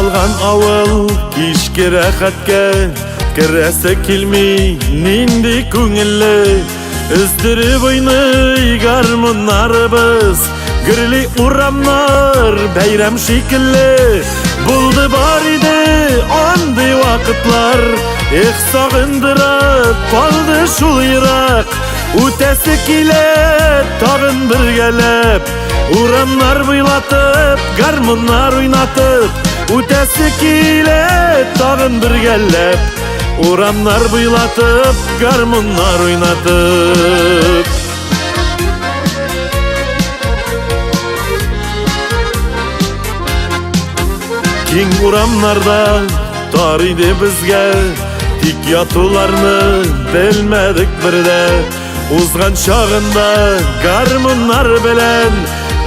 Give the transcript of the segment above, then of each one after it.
Таралган авыл кичке рәхәткә Керәсе килми, нинди күңелле. Өздереп уйный гармуннарыбыз, Гөрли урамнар бәйрәм шикелле. Булды бар иде андый вакытлар, Эх, сагындыра калды шул ерак. Үтәсе килә тагын бергәләп, Урамнар буйлатып, гармуннар уйнатып. Үтәсе килә тагын бергәләп, Урамнар буйлатып, гармуннар уйнатып. Киң урамнарда тар иде безгә, Тик ятуларны белмәдек бердә. Узган чагында гармуннар белән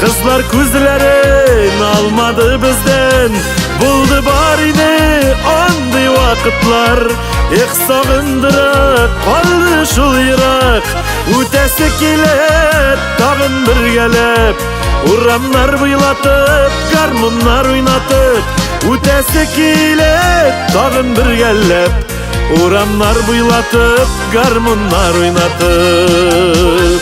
Кызлар күзләрен алмады бездән. Булды бар иде андый вакытлар, Эх, сагындыра калды шул ерак. Үтәсе килә тагын бергәләп, Урамнар буйлатып, гармуннар уйнатып. Үтәсе килә тагын бергәләп, Урамнар буйлатып, гармуннар уйнатып.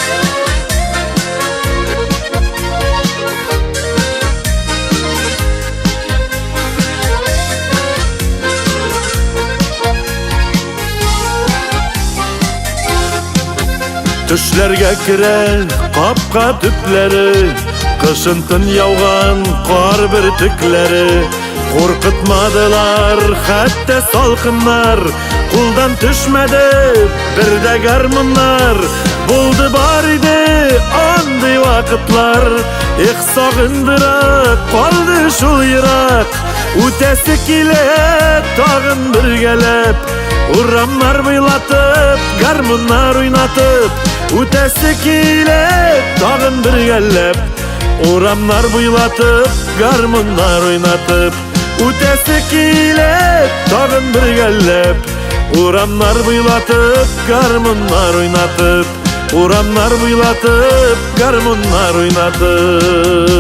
Төшләргә керә капка төпләре, Кышын тын яуган кар бөртекләре. Куркытмадылар хәтта салкыннар, Кулдан төшмәде бер дә гармуннар. Булды бар иде андый вакытлар, Эх, сагындыра калды шул ерак. Үтәсе килә тагын бергәләп, Урамнар буйлатып, гармуннар уйнатып. Үтәсе килә тагын бергәләп, Урамнар буйлатып, гармуннар уйнатып. Үтәсе килә тагын бергәләп, Урамнар буйлатып, гармуннар уйнатып. Урамнар буйлатып, гармуннар уйнатып.